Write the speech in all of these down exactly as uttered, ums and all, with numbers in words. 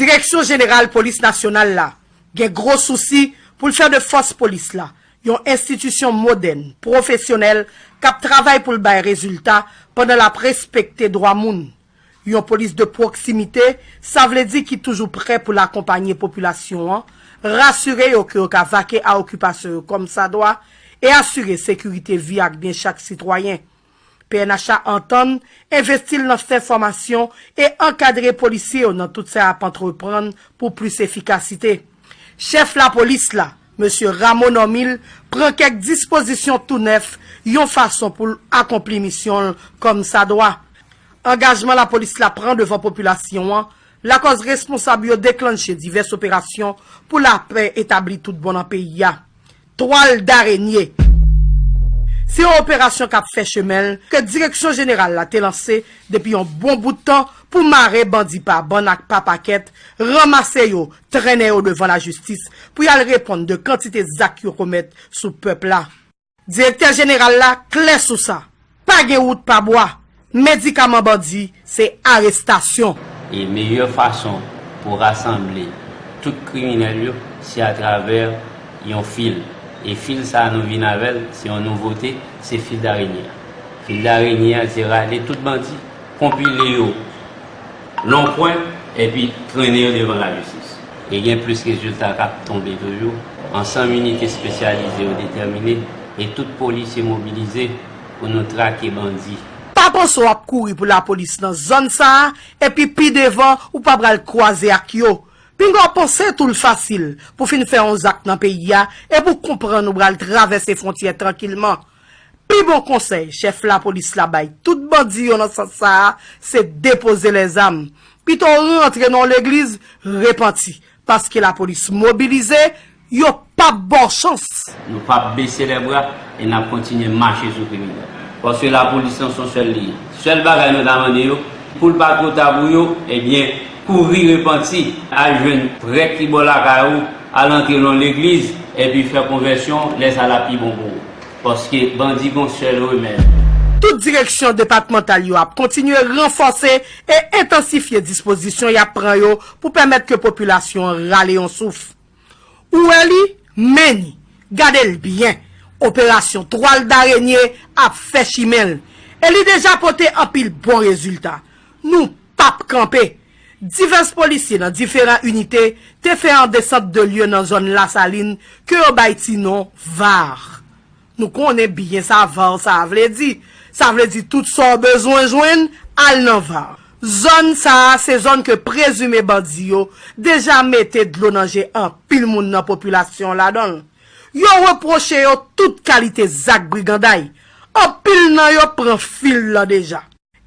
Direksyon Jeneral Polis Nasyonal la gen gwo sousi pou l fè de fòs polis la yon enstitisyon modèn, pwofesyonèl, k ap travay pou l bay rezilta pandan l ap respekte dwa moun. Yon polis de pwoksimite, sa vle di ki toujou prè pou l akonpanye popilasyon an, rasire yo ke yo ka vake a okipasyon yo kòmsadwa e asire sekirite vi ak byen chak sitwayen. P N H a antann envesti l nan fè fòmasyon e ankadre polisye yo nan tout sa y ap antreprann pou plis efikasite. Chèf lapolis la, mesye Rameau Normil, pran kèk dispozisyon tou nèf yon fason pou l akonpli misyon l kòmsadwa. Angajman lapolis la pran devan popilasyon an lakòz responsab yo deklanche divès operasyon pou lapè etabli tout bon nan peyi a. Twal darenye. Se yon operasyon k ap fè chemen l ke Direksyon Jeneral la te lanse depi yon bon bout tan pou mare bandi pa bann ak pa pakèt, ranmase yo, trennen yo devan lajistis pou y al reponn de kantite zak yo komèt sou pèp la. Direktè Jeneral la klè sou sa. Pa gen wout pa bwa. Medikaman bandi se arestasyon. E meyè fason pou rasanble tout kriminèl yo, se atravè yon fil. E fil sa a nou vin avè l, se yon nouvote, se fil darenye a. Fil darenye a, se rale tout bandi, konpile yo nan yon kwen, epi trennen yo devan lajistis. E gen plis rezilta k ap tonbe toujou. Ansanm inite espesyalize yo detèmine, e tout polisye mobilize pou nou trake bandi. Pa panse w ap kouri pou lapolis nan zòn sa a, epi pi devan ou pa pral kwaze ak yo. Pinga w panse tou l fasil pou fin fè yon zak nan peyi a, epi w konprann ou pral travèse fwontyè trankilman. Pi bon konsèy chèf lapolis la bay tout bandi yo nan sans sa a, se depoze lèzam. Pito w rantre nan yon legliz, repanti, paske lapolis mobilize, yo p ap ba w chans. Nou p ap bese lèbra e n ap kontinye mache sou kriminèl. Paske lapolis lan se yon sèl li ye. Sèl bagay nou ta mande yo, pou l pa twò ta pou yo, ebyen, kouri repanti, al jwenn prèt ki bò lakay ou, al antre nan yon legliz, epi fè konvèsyon, lè sa l ap pi bon pou ou. Paske bandi gon sèl remèd. Tout direksyon depatmantal yo ap kontinye ranfòse e entansifye dispozisyon y ap pran yo pou pèmèt ke popilasyon an rale yon souf. Ou wè li, men ni, gade l byen. Operasyon Twal Darenye ap fè chimen l. E li deja pote anpil bon rezilta. Nou p ap kanpe. Divès polisye nan diferan inite te fè an desant de lye nan zòn Lasalin ke yo bay ti non var. Nou konnen byen sa var sa a vle di. Sa vle di tout sa w bezwen jwenn, al nan var. Zòn sa a se zòn ke prezime bandi yo deja mete dlo nan je anpil moun nan popilasyon an ladan l. Yo repwoche yo tout kalite zak briganday. Anpil nan yo pran fil lan deja.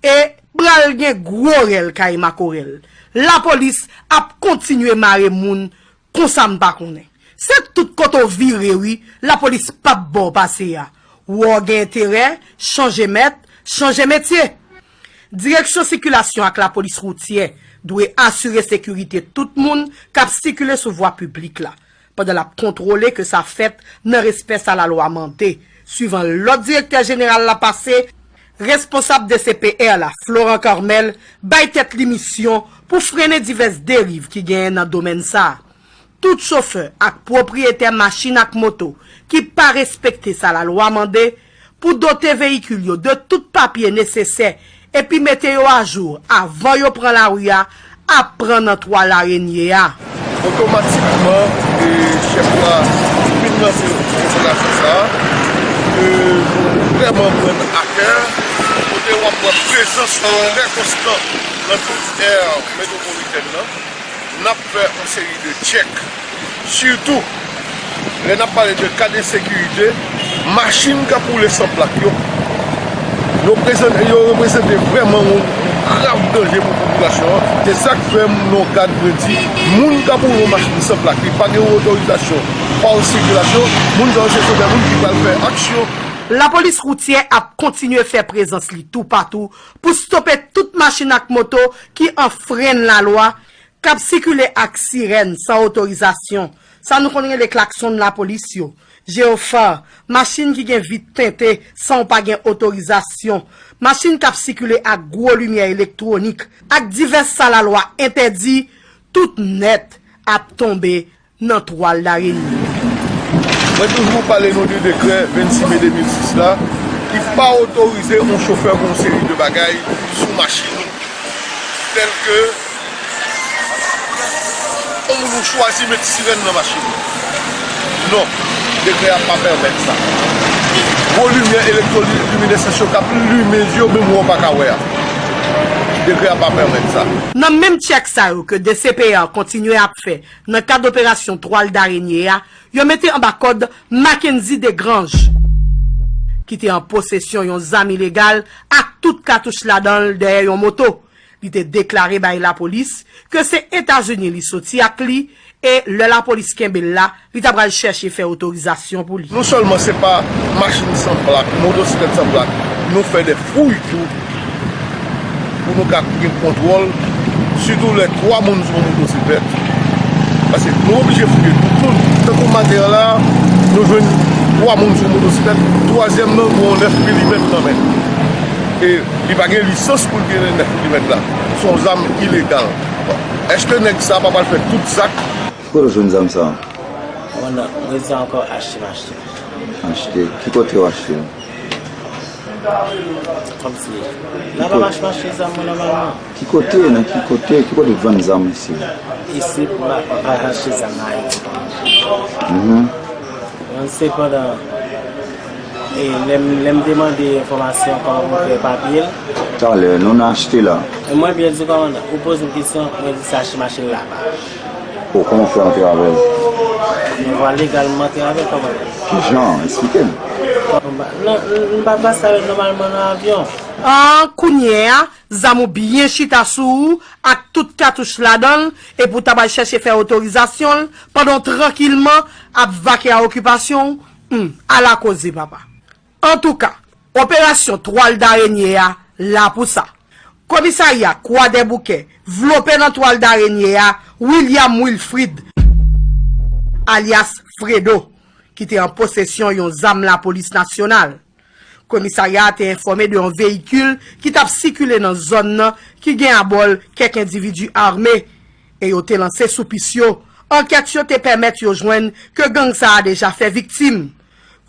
E pral gen gwo rèl kay makorèl. Lapolis ap kontinye mare moun konsa m pa konnen. Se tout kote w vire wi, lapolis p ap ba w pase a. Ou wè w gen enterè, chanje mèt, chanje metye. Direksyon sikilasyon ak lapolis woutyè dwe asire sekirite tout moun k ap sikile sou vwa piblik la, pandan l ap kontwole ke sa fèt nan respè sa lalwa mande. Swivan lòd direktè jeneral la pase, responsab D C P R la, Florent Carmel, bay tèt li misyon pou frennen divès deriv ki genyen nan domèn sa a. Tout chofè ak pwopriyetè machin ak moto ki pa respekte sa lalwa mande pou dote veyikil yo de tout papye nesesè epi mete yo ajou avan yo pran lari a ap pran nan twa larenye a. Otomatikman, e, chèf la fin lanse operasyon sa a, ke nou vrèman pran a kè, kote w ap wè prezans nou trè konstan nan tout è metwopolitèn nan. N ap fè yon seri de tchèk. Sitou, lè n ap pale de ka de sekirite, machin k ap woule san plak yo, yo prezante, yo reprezante vrèman yon grav danje pou popilasyon an. Se sa k fè m, nan yon kad, mwen di, moun k ap woule yon machin san plak, li pa gen otorizasyon pa sikilasyon, moun sa yo se chofè moun ki pral fè aksyon. Lapolis woutyè ap kontinye fè prezans li toupatou pou stope tout machin ak moto ki anfrenn lalwa, k ap sikile ak sirèn san otorizasyon, sa nou konn rele klaksonn lapolis yo, jeyofa, machin ki gen vit tente san w pa gen otorizasyon, machin k ap sikile ak gwo limyè elektwonik, ak divès sa lalwa entèdi, Tout nèt ap tonbe nan twal darenye. Mwen toujou pale nou de dekrè vennsis me de mil sis la ki pa otorize yon chofè pou yon seri de bagay sou machin ou, tèlke yon moun ou chwazi met sirèn nan machin ou. Non, dekrè a pa pèmèt sa. Gwo limyè elektwolimisans yo k ap limen zye w menm wè w pa ka wè a. Dekrè a pa pèmèt sa. Nan menm tchèk sa yo ke D C P A kontinye ap fè nan kad operasyon twal darenye a, yo mete anba kòd Mackendy Desgrange, ki te an posesyon yon zam ilegal ak tout katouch ladan l dèyè yon moto. Li te deklare bay lapolis ke se Etazini li soti ak li e lè lapolis kenbe l la, li ta pral chèche fè otorizasyon pou li. Non sèlman se pa machin san plak, motosiklèt san plak, nou fè de fouy tou pou nou ka gen kontwòl, sitou lè twa moun sou yon motosiklèt. Paske nou oblije fouye tou. Tankou maten an la, nou jwenn twa moun sou motosiklèt, twazyèm nan gen yon nèf milimèt nan men l. E li pa gen lisans pou l gen nèf milimèt la. Se yon zam ilegal. Èske nèg sa pa pral fè tout zak? Ki kote w jwenn zam sa? Mwen nan, mwen se ankò achte m achte. Achte? Ki kote w achte l? Kòmsi. Laba m ap mache zam mwen nòmalman. Ki kote? Nan ki kote? Ki kote k vann zam isi? Isi, m ap achte zam nan Ayiti. Mhm. Sepandan, e, lè m, lè m te mande enfòmasyon kòman pou m fè papye l. Talè, nou nan achte la. E mwen byen di kòmandan, ou poze m kesyon, mwen di se achte machin laba. O, kòman w fè antre avè l? Nan vwa legal m antre avè l, kòmandan. Kijan? Eksplike m. Kòmandan, m pa pase avè l nòmalman nan avyon. An, kounye a, zam ou byen chita sou ou ak tout katouch ladan l, epi w ta pral chèche fè otorizasyon l pandan w trankilman ap vake a okipasyon w, hmm, ala koze papa. Antouka, operasyon twal darenye a la pou sa. Komisarya Kwadèboukè vlope nan twal darenye a William Wilfrid, alyas Fredo, ki te an posesyon yon zam lapolis nasyonal. Komisarya a te enfòme de yon veyikil ki t ap sikile nan zòn nan ki gen abò l kèk endividi ame, e yo te lanse sou pis yo. Ankèt yo te pèmèt yo jwenn ke gang sa a deja fè viktim.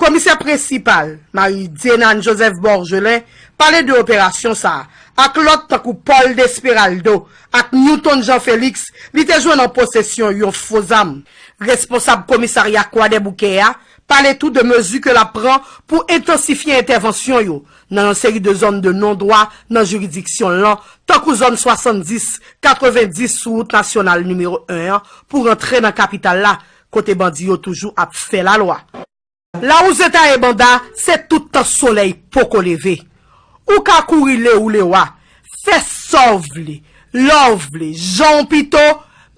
Komisè prensipal, Marie Dienane Joseph Borgelin, pale de operasyon sa a ak lòt tankou Paul Desperaldo ak Newton Jean Félix, li te jwenn an posesyon yon fo zam. Responsab komisarya Kwadèboukè a pale tou de mezi ke l ap pran pou entansifye entèvansyon yo nan yon seri de zòn de non dwa nan jiridiksyon l lan, tankou zòn swasanndis, katrevendis sou wout nasyonal nimewo en an pou rantre nan kapital la, kote bandi yo toujou ap fè lalwa. Lawouze taye banda, se tout tan solèy poko leve. Ou ka kouri le ou le wa, fè sa w vle, lè w vle, jan w pito,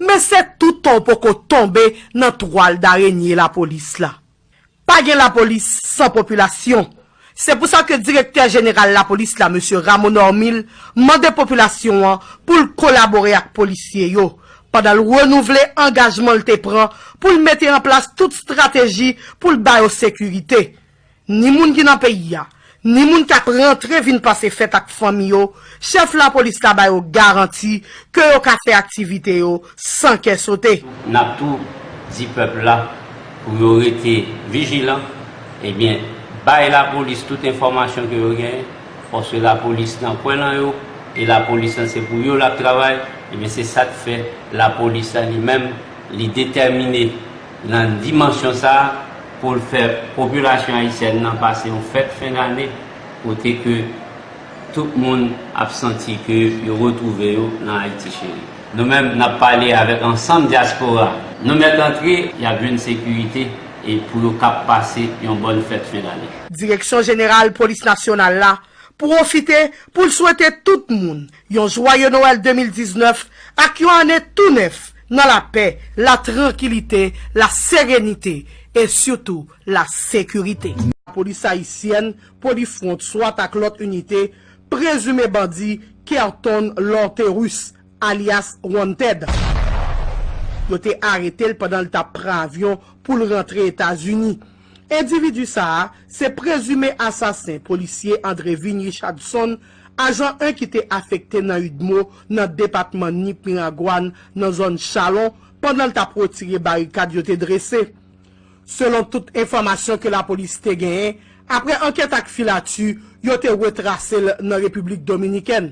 men se tout tan w poko tonbe nan twal darenye lapolis la. Pa gen lapolis san popilasyon. Se pou sa ke direktè jeneral lapolis la, mesye Rameau Normil, mande popilasyon an pou l kolabore ak polisye yo, pandan l renouvle angajman l te pran pou l mete an plas tout estrateji pou l ba yo sekirite. Ni moun ki nan peyi a, ni moun k ap rantre vin pase fèt ak fanmi yo, chèf lapolis la ba yo garanti ke yo ka fè aktivite yo san kè sote. N ap tou di pèp la pou yo rete vijilan, ebyen, bay lapolis tout enfòmasyon ke yo genyen, paske lapolis nan kwen lan yo, e lapolis lan se pou yo l ap travay, ebyen, se sa k fè lapolis la li menm, li detèmine nan dimansyon sa a pou l fè popilasyon ayisyèn nan pase yon fèt fen dane kote ke tout moun ap santi ke yo retwouve yo nan Ayiti cheri. Nou menm, n ap pale avèk ansanm dyaspora. Nou mèt antre, y ap jwenn sekirite e pou yo kab pase yon bòn fèt fen dane. Direksyon Jeneral Polis Nasyonal la pwofite pou l swete tout moun yon jwaye Nwèl de mil diznèf ak yon ane tou nèf nan lapè, latrankilite, laserenite e sitou lasekirite. Lapolis ayisyèn, Polifront, swat ak lòt inite prezime bandi Kerton Lorterus, alyas Wanted. Yo te arete l pandan l t ap pran avyon pou l rantre Etazini. Endividi sa a se prezime asasen polisye Andrevin Richardson Ajan en ki te afekte nan UDMO nan depatman Nip Miragwàn nan zòn Chalon pandan l t ap retire barikad yo te drese. Selon tout enfòmasyon ke lapolis te genyen, apre ankèt ak filati, yo te retrase l nan Repiblik Dominikèn.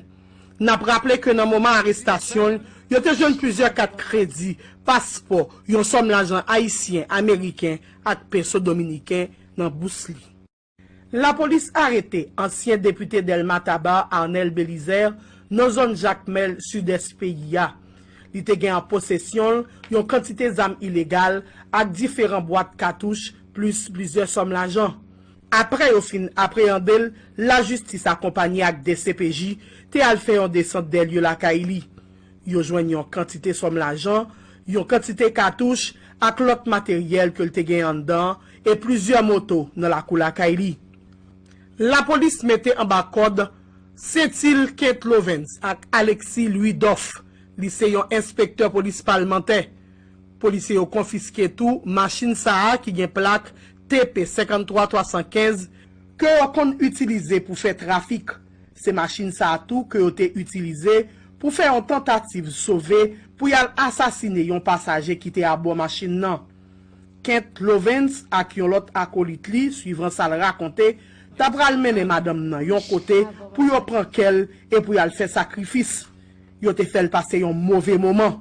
N ap raple ke nan moman arestasyon l, yo te jwenn plizyè kat kredi, paspò, yon sòm lajan ayisyen, ameriken ak peso dominiken nan bous li. Lapolis arete ansyen depite Dèlma Taba, Arnel Belizaire, nan zòn Jakmèl, sidès peyi a. Li te gen an posesyon l yon kantite zam ilegal ak diferan bwat katouch, plis plizyè sòm lajan. Apre yo fin apreyande l, lajistis akonpanye ak D C P J te al fè yon desant dèlye lakay li. Yo jwenn yon kantite sòm lajan, yon kantite katouch ak lòt materyèl ke l te gen anndan an e plizyè moto nan lakou lakay li. Lapolis mete anba kòd Sentil Kent Lovens ak Alexis Louis Doff. Li se yon enspektè polis palmantè. Polisye yo konfiske tou machin sa a ki gen plak T P senkanntwa twa san kenz ke yo konn itilize pou fè trafik. Se machin sa a tou ke yo te itilize pou fè yon tantativ sove pou y al asasine yon pasaje ki te abò machin nan. Kent Lovens ak yon lòt akolit li, swivan sa l rakonte, ta pral mennen madanm nan yon kote pou yo pran kè l e pou y al fè sakrifis. Yo te fè l pase yon move moman.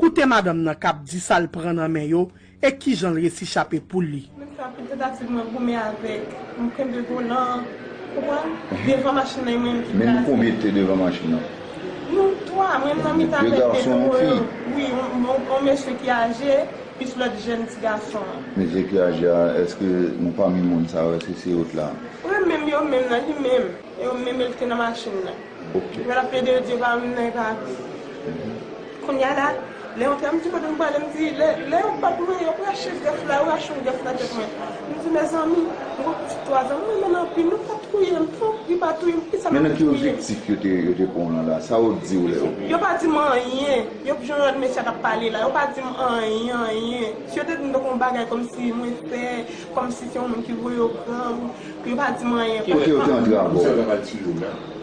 Koute madanm nan k ap di sa l pran nan men yo e kijan l resi chape poul li. Menm sa, anpil tantativ mwen goumen avèk, m kenbe volan, konprann? Devan machin nan, e mwen menm ki kraze. Men nou konbyen te devan machin nan? Nou twa, mwen nan mitan avèk de gason, yon fi. Wi, yon, yon, yon mesye ki aje, plis lòt jèn ti gason an. Mesye ki aje a, èske nou pami moun sa yo, èske se yo t la? Wi, menm yo menm nan, li menm. Yo menm, li te nan machin nan. Ok. Yo t ap plede, yo di yo pa menm nan, yo pa vle. Kounye a la, lè yo antre, m di kote m prale, m di, lè, lè yo bat mwen, yo rache grèf la, yo rache yon grèf nan tèt mwen. M di, mezanmi, m gon pitit twa zan, m renmen l anpil, nou pa touye m, non, li pa touye m, poukisa m ap touye l? Men nan ki objektif yo te, yo te pran w lan la? Sa yo di w lè yo... Yo pa di m anyen, yo, jan lòt mesye a t ap pale la, yo pa di m anyen, anyen. Si yo te di m tankou yon bagay kòmsi mwen fè, kòmsi se yon moun ki voye yo pran m, yo pa di m anyen. Ki kote yo te antre avè w?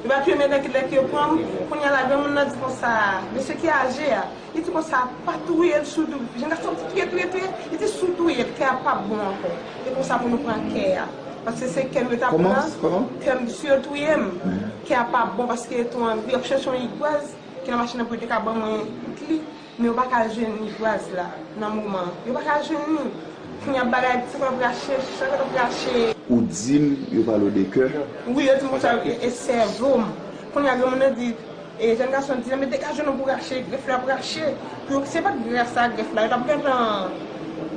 Yo pa touye m, lè ki, lè ki yo pran m, kounye a la, granmoun nan di konsa, mesye ki aje a, li di konsa, pa touye l, sou tou, jèn gason di touye, touye, touye, li di sou touye l, kè a p ap bon ankò. E konsa pou nou pran kè a. Paske se kè m yo t ap pran, kè m, si yo touye m, kè a p ap bon, paske yo tou anvi, y ap chèche yon igwaz ki nan machin nan pou yo te ka ban mwen li. Men yo pa ka jwenn igwaz la nan moman an. Yo pa ka jwenn li. Kounye a bagay, se pa rache, chak lè rache. Ou di m yo pale w de kè? Wi, yo di m konsa, e, e sèvo m. Kounye a, granmoun nan di, e, jèn gason di, men degaje nou pou rache, grèf la ap rache. Pou yo, se pa t gras a grèf la, yo t ap gentan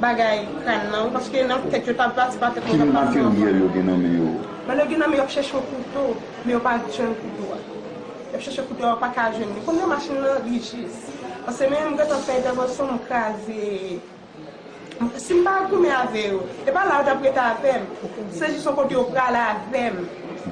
bagay kràn nan, wi, paske nan tèt yo t ap pati pa tèt mwen t ap pase ankò. Ki materyèl yo gen nan men yo? Nan yo gen nan men yo ap chèche yon kouto, men yo pa jwenn kouto a. Y ap chèche kouto a, yo pa ka jwenn li. Kounye a machin nan rijis. Paske menm m gentan fè entèvansyon, m kraze. Si m pa goumen avè yo, e pa la yo t ap rete avè m. Se jis yon kote yo prale avè m.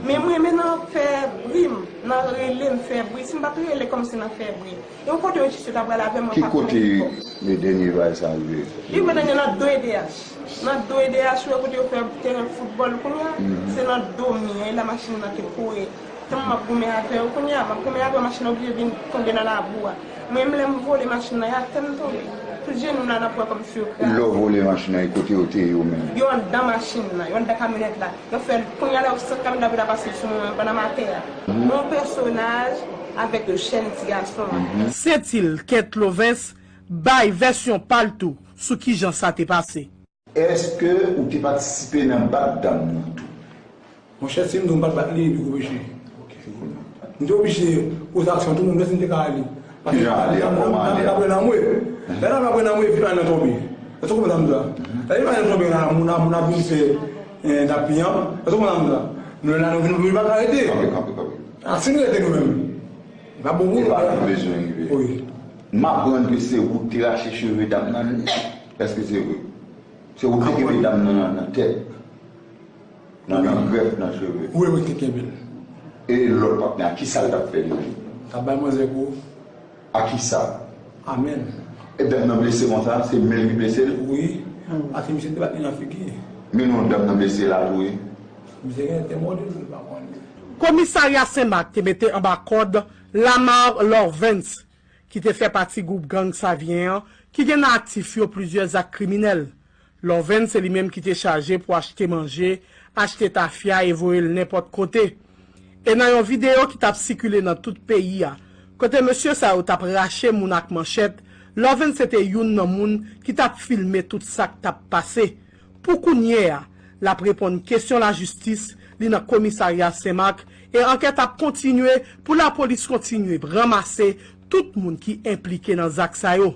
Men mwen, men nan fè bri m, nan rele m fè bri. Si m pa t rele kòmsi nan fè bri. E yon kote yo jis yo t ap prale avè m, mwen pa konnen ki bò. Ki kote dènye bagay sa rive? Li rive dènye nan do E D H. Nan do E D H, ou wè kote yo fè teren foutbòl kounye a, se nan do mi an, e la machin nan te kore. Tanm m ap goumen avè yo kounye a, m ap goumen avè yo, machin nan oblije vin tonbe nan labou a. Mwen menm, lè m vole machin nan, e atè m tonbe. Tout jenou m la, n ap wè kòmsi yo kraze. Lè w vole machin nan, e kote yo te ye yo menm? Yo anndan machin nan, yo anndan kamyonèt la. Yo fè l, kounye a la, yo sot kamyonèt la pou ta pase sou mwen, pandan m atè a. Yon pèsonaj avèk yon jèn ti gason. Sentil Kent Lovens bay vèsyon pa l tou sou kijan sa te pase. Èske ou te patisipe nan bat dam nan tou? Monchè, si m di w m pa t bat li, li oblije. M te oblije poze aksyon, tout moun wè si m te ka ale. Kijan ale a? Kòman ale a? L ap rele anmwe. Lè l ap rele anmwe, epi pa nan tonbe. Èske w konprann sa m di la? Lè epi pa nan tonbe, la, moun ap, moun ap vin fè, eh, dappiyan. Èske w konprann sa m di la? Nou la, nou vin, nou pa ka rete. Kanpe, kanpe, kanpe. A, si nou rete nou menm, li pa bon pou nou. E pa la nou bezwen rive. Wi. M aprann ke se ou ki te rache cheve dam nan nèt. Èske se vre? Se ou ki te kenbe dam nan nan tèt. Nan, nan grèf nan cheve. Wi, wi, te kenbe l. E lòt patnè a, kisa l t ap fè li menm? T ap bay manzè kou. A kisa? A men l. E dam nan blese konsa, se men l ki blese l? Wi. Paske misye te bat li nan figi. Men non dam nan blese la tou, wi. Misye genlè te mòde l, m pa konnen. Komisarya Senmak te mete anba kòd Lamar Lorvens, ki te fè pati gwoup gang Savyen an, ki gen nan aktif yo plizyè zak kriminèl. Lorvens se li menm ki te chaje pou achte manje, achte tafya e voye l nenpòt kote. E nan yon videyo ki t ap sikile nan tout peyi a, kote mesye sa yo t ap rache moun ak manchèt, Lorvens se te youn nan moun ki t ap filme tout sa k t ap pase. Pou kounye a, l ap reponn kesyon lajistis, li nan komisarya Senmak, e ankèt ap kontinye pou lapolis kontinye ranmase tout moun ki enplike nan zak sa yo.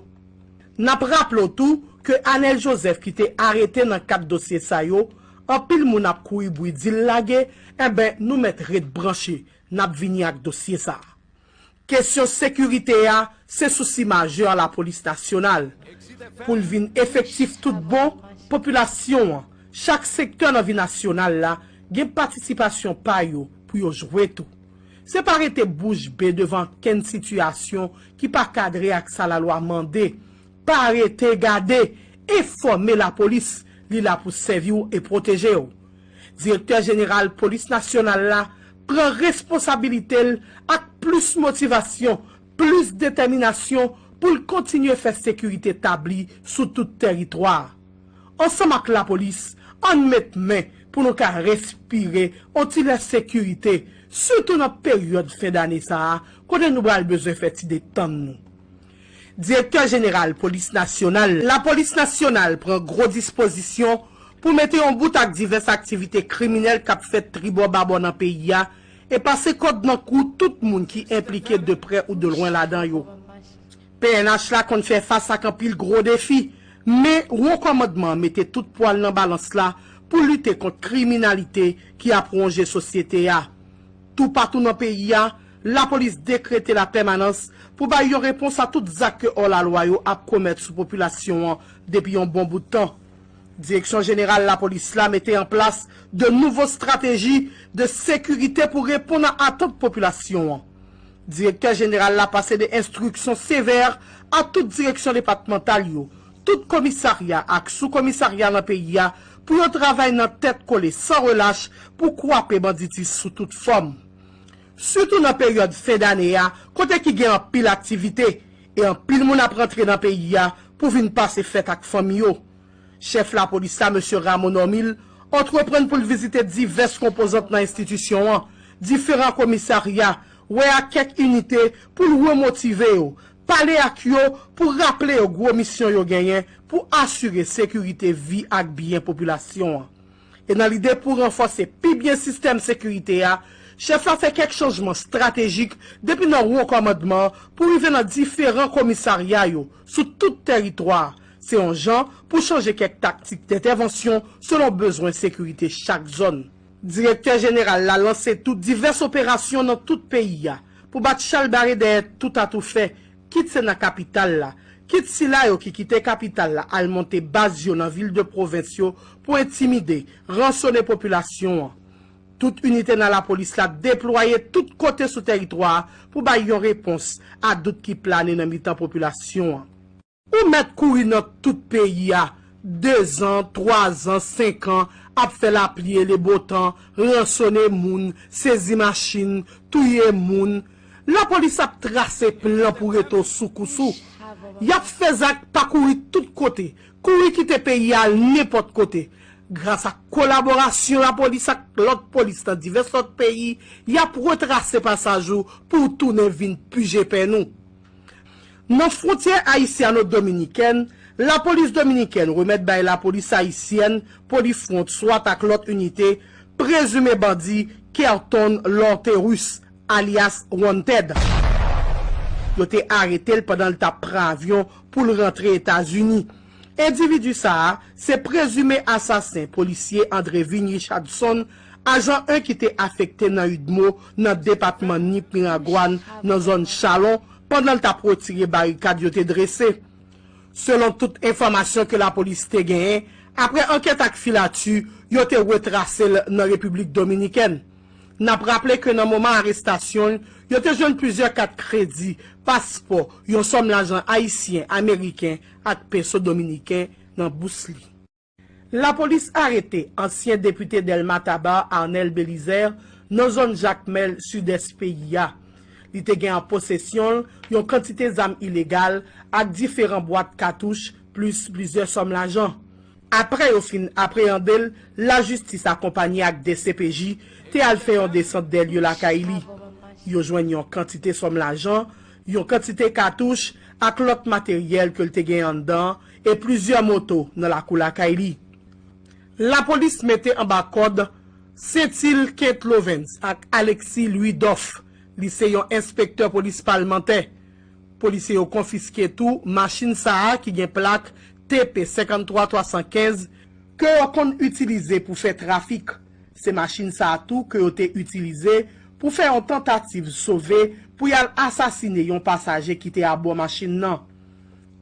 N ap raple w tou ke Anel Joseph ki te arete nan kad dosye sa yo, anpil moun ap kouri bri di l lage, enben nou mèt ret branche, n ap vini ak dosye sa a. Kesyon sekirite a se sousi majè a lapolis nasyonal. Pou l vin efektif tout bon, popilasyon an, chak sektè nan vi nasyonal la, gen patisipasyon pa yo pou yo jwe tou. Se pa rete bouch be devan kenn sitiyasyon ki pa kadre ak sa lalwa mande. Pa rete gade, enfòme lapolis, li la pou sèvi w e pwoteje w. Direktè jeneral polis nasyonal la pran responsabilite l ak plis motivasyon, plis detèminasyon pou l kontinye fè sekirite tabli sou tout tèritwa a. Ansanm ak lapolis, ann met men pou nou ka respire on ti lè sekirite, sitou nan peryòd fen dane sa a, kote nou pral bezwen fè ti detann nou. Direktè jeneral polis nasyonal, lapolis nasyonal pran gwo dispozisyon pou mete yon bout ak divès aktivite kriminèl k ap fèt tribò babò nan peyi a e pase kòd nan kou tout moun ki enplike de prè ou de lwen ladan yo. P N H la konn fè fas ak anpil gwo defi, men Wo Kòmandman an mete tout pwa l nan balans la pou lite kont kriminalite ki ap wonje sosyete a. Toupatou nan peyi a, lapolis dekrete lapèmanans pou bay yon repons a tout zak ke òlalwa yo ap komèt sou popilasyon an depi yon bon bout tan. Direksyon jeneral lapolis la mete an plas de nouvo estrateji de sekirite pou reponn a atant popilasyon an. Direktè jeneral la pase de enstriksyon sevè a tout direksyon depatmantal yo, tout komisarya ak soukomisarya nan peyi a pou yo travay nan tèt kole san relach pou kwape banditis sou tout fòm. Sitou nan peryòd fen dane a, kote ki gen anpil aktivite e anpil moun ap rantre nan peyi a pou vin pase fèt ak fanmi yo. Chèf lapolis la, mesye Rameau Normil, antreprann pou l vizite divès konpozant nan enstitisyon an, diferan komisarya, wè ak kèk inite pou l remotive yo, pale ak yo pou raple yo gwo misyon yo genyen pou asire sekirite vi ak byen popilasyon an. E nan lide pou ranfòse pi byen sistèm sekirite a, chèf la fè kèk chanjman estratejik depi nan wo kòmandman an pou rive nan diferan komisarya yo sou tout tèritwa a. Se yon jan pou chanje kèk taktik dentèvansyon selon bezwen sekirite chak zòn. Direktè jeneral la lanse tou divès operasyon nan tout peyi a pou bat chalbare dèyè tout atoufè, kit se nan kapital la, kit sila yo ki kite kapital la al monte baz yo nan vil de pwovens yo pou entimide, ransone popilasyon an. Tout inite nan lapolis la deplwaye tout kote sou tèritwa a pou bay yon repons a dout ki plane nan mitan popilasyon an. Ou mèt kouri nan tout peyi a, dezan, twazan, senkan, ap fè lapli e lebotan, ransone moun, sezi machin, touye moun. Lapolis ap trase plan pou rete w sou kous ou. Y ap fè zak pa kouri tout kote, kouri kite peyi a al nenpòt kote. Gras ak kolaborasyon lapolis ak lòt polis nan divès lòt peyi, y ap retrase pasaj ou pou w tounen vin pije pèn ou. Nan fwontyè ayisyano-dominikèn, lapolis dominikèn remèt bay lapolis ayisyèn Polifront, swat ak lòt inite, prezime bandi Kerton Lorterus, alyas Wanted. Yo te arete l pandan l t ap pran avyon pou l rantre Etazini. Endividi sa a se prezime asasen polisye Andrevin Richardson, ajan en ki te afekte nan UDMO nan depatman Nip Miragwàn nan zòn Chalon, pandan l t ap retire barikad yo te drese. Selon tout enfòmasyon ke lapolis te genyen, apre ankèt ak filati, yo te retrase l nan Repiblik Dominikèn. N ap raple ke nan moman arestasyon l, yo te jwenn plizyè kat kredi, paspò, yon sòm lajan ayisyen, ameriken ak peso dominiken nan bous li. Lapolis arete ansyen depite Dèlma Taba, Arnel Belizaire, nan zòn Jakmèl, sidès peyi a. Li te gen an posesyon l yon kantite zam ilegal ak diferan bwat katouch, plis plizyè sòm lajan. Apre yo fin apreyande l, lajistis akonpanye ak D C P J te al fè yon desant dèyè lakay li. Yo jwenn yon kantite sòm lajan, yon kantite katouch ak lòt materyèl ke l te gen anndan e plizyè moto nan lakou lakay li. Lapolis mete anba kòd Sentil Kent Lovens ak Alexis Louis Doff. Li se yon enspektè polis palmantè. Polisye yo konfiske tou machin sa a ki gen plak T P senkanntwa twa san kenz ke yo konn itilize pou fè trafik. Se machin sa a tou ke yo te itilize pou fè yon tantativ sove pou y al asasine yon pasaje ki te abò machin nan.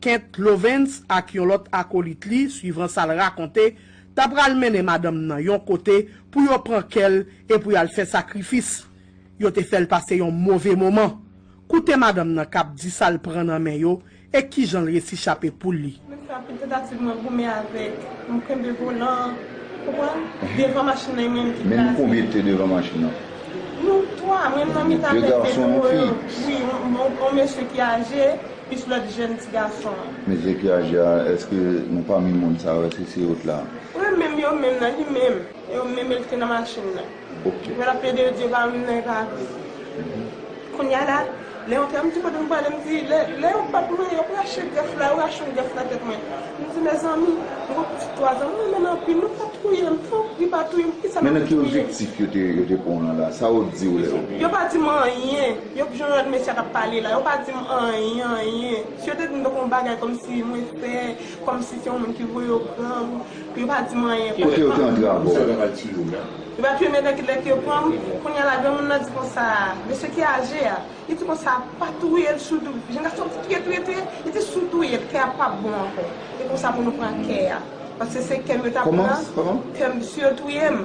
Kent Lovens ak yon lòt akolit li, swivan sa l rakonte, ta pral mennen madanm nan yon kote pou yo pran kè l e pou y al fè sakrifis. Yo te fè l pase yon move moman. Koute madanm nan k ap di sa l pran nan men yo e kijan l resi chape poul li. Mwen fè anpil tantativ, mwen goumen avèk, mwen kenbe volan, konprann? Devan machin nan, e mwen menm ki kraze. Men nou konbyen ki te devan machin nan? Nou twa, mwen nan mitan avèk de gason, de gason, yon fi. Wi, yon, yon, yon mesye ki aje, plis lòt jèn ti gason an. Mesye ki aje a, èske nou pami moun sa yo, èske se yo t la? Wi, menm yo menm nan, li menm. Yo menm, li te nan machin nan. Ok. Mwen ap plede yo di yo pa menm nan, e pa vre. Kounye a la, lè yon tè, m di kote m prale, m di, lè, lè yo bat mwen, yo rache grèf la, yo rache yon grèf nan tèt mwen. M di, mezanmi, m gon pitit twa zan, m renmen l anpil, nou pa touye m, tanpri pa touye m, poukisa n ap touye m? Men nan ki objektif yo te, yo te pran w lan la? Sa yo di w lè yo? Yo pa di m anyen. Yo, jan lòt mesye a t ap pale la, yo pa di m anyen, anyen. Si yo te di m tankou yon bagay kòmsi mwen fè, kòmsi se yon moun ki voye yo pran m, yo pa di m anyen. Kote yo te antre avè w? Yo pa touye m, men lè ke yo pran m, kounye a la, granmoun nan di konsa, mesye ki aje a, li di konsa, pa touye l, sou tou, jèn gason di touye, touye, touye, li di sou touye l, kè a p ap bon ankò. E konsa pou nou pran kè a. Paske se kè m yo t ap pran. Kòman? Kè m, si yo touye m,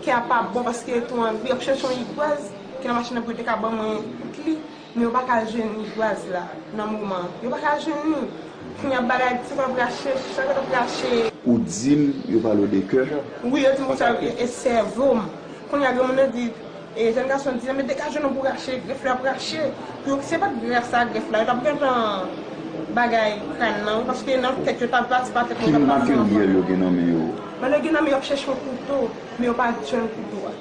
kè a p ap bon, paske yo tou anvi, y ap chèche yon igwaz ki nan machin nan pou yo te ka ban mwen kout li. Men yo pa ka jwenn igwaz la nan moman an. Yo pa ka jwenn li. Kounye a bagay, ti kòb rache, chak kòb rache. Ou di m yo pale w de kè? Wi, yo di m konsa, e, e sèvo m. Kounye a granmoun nan di, e, jèn gason di, men degaje non pou rache, grèf la ap rache. Pou yo, se pa t grèf sa, grèf la, yo t ap gentan bagay kràn nan, wi, paske nan tèt yo t ap pati pa tèt mwen, t ap pase anfan. Ki materyèl yo gen nan men yo? Nan yo gen nan men yo ap chèche yon kouto, men yo pa jwenn kouto a.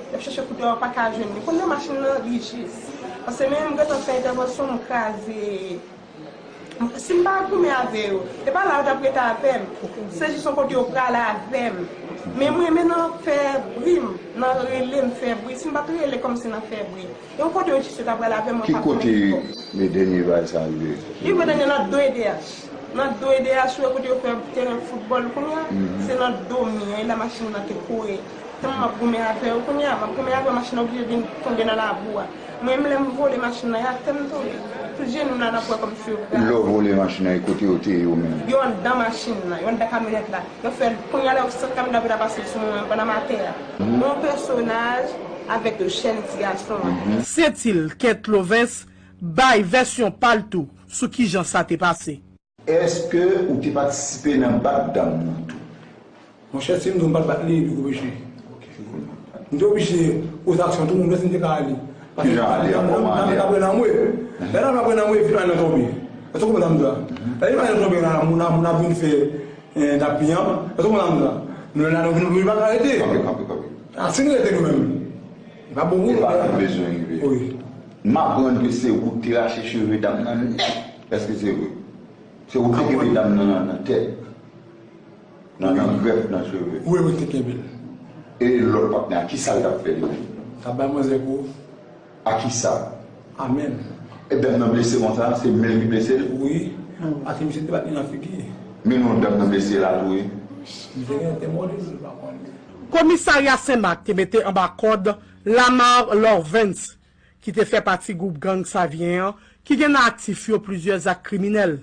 Y ap chèche kouto a, yo pa ka jwenn li. Kounye a machin nan, li jis. Paske menm m gentan fè entèvansyon, m kraze. Si m pa goumen avè yo, e pa la yo t ap rete avè m. Se jis yon kote yo prale avè m. Men mwen, men nan fè bri m, nan rele m fè bri. Si m pa t rele kòmsi nan fè bri. E yon kote yo jis yo t ap prale avè m, mwen pa konnen ki kote. Ki kote dènye bagay sa rive? Li rive dènye nan do E D H. Nan do E D H, ou wè kote yo fè teren foutbòl kounye a, se nan do mi an, e la machin nan te kore. Tèlman m ap goumen avè yo kounye a, m ap goumen avè yo, machin nan oblije vin tonbe nan labou a. Mwen menm, lè m vole machin nan, e atè m tonbe. Tout jenou m la, n ap wè kòmsi yo kraze. Lè w vole machin nan, e kote yo te ye yo menm? Yo anndan machin nan, yo anndan kamyonèt la. Yo fè l, kounye a la, yo sot kamyonèt la pou ta pase sou mwen, pandan m atè a. Yon pèsonaj avèk yon jèn ti gason. Sentil Kent Lovens bay vèsyon pa l tou sou kijan sa te pase. Èske ou te patisipe nan bat dam nan tou? Monchè, si m di w m pa t bat li, li oblije. M te oblije poze aksyon, tout moun wè si m te ka ale. Kijan ale a, kòman ale a? Dam nan t ap pran nan mwen. Lè dam nan pran nan mwen, vit mwen nan tonbe. Èske w konprann sa m di w la? Lè vit mwen nan tonbe, la, moun ap, moun ap vin fè, eh, dap li an. Èske w konprann sa m di w la? Nou la, nou, nou, nou pa ka rete. Kanpe, kanpe, kanpe. A, si nou rete nou menm, li pa bon pou nou. E pa la nou bezwen rive. Wi. M aprann ke se ou ki te rache cheve dam nan nèt. Èske se vre? Se ou ki te kenbe dam nan nan, nan tèt. Nan, nan grèf, nan cheve. Wi, mwen te kenbe l. E lòt patnè a, kisa l t ap fè li menm? T ap bay manzè kou. A kisa? A men l. E dam nan blese konsa, se men l ki blese l? Wi. Paske misye te bat li nan figi. Men non dam nan blese la tou, wi. Misye gen te mòde, m pa konnen. Komisarya Senmak te mete anba kòd Lamar Lorvens, ki te fè pati gwoup gang Savyen an, ki gen nan aktif yo plizyè zak kriminèl.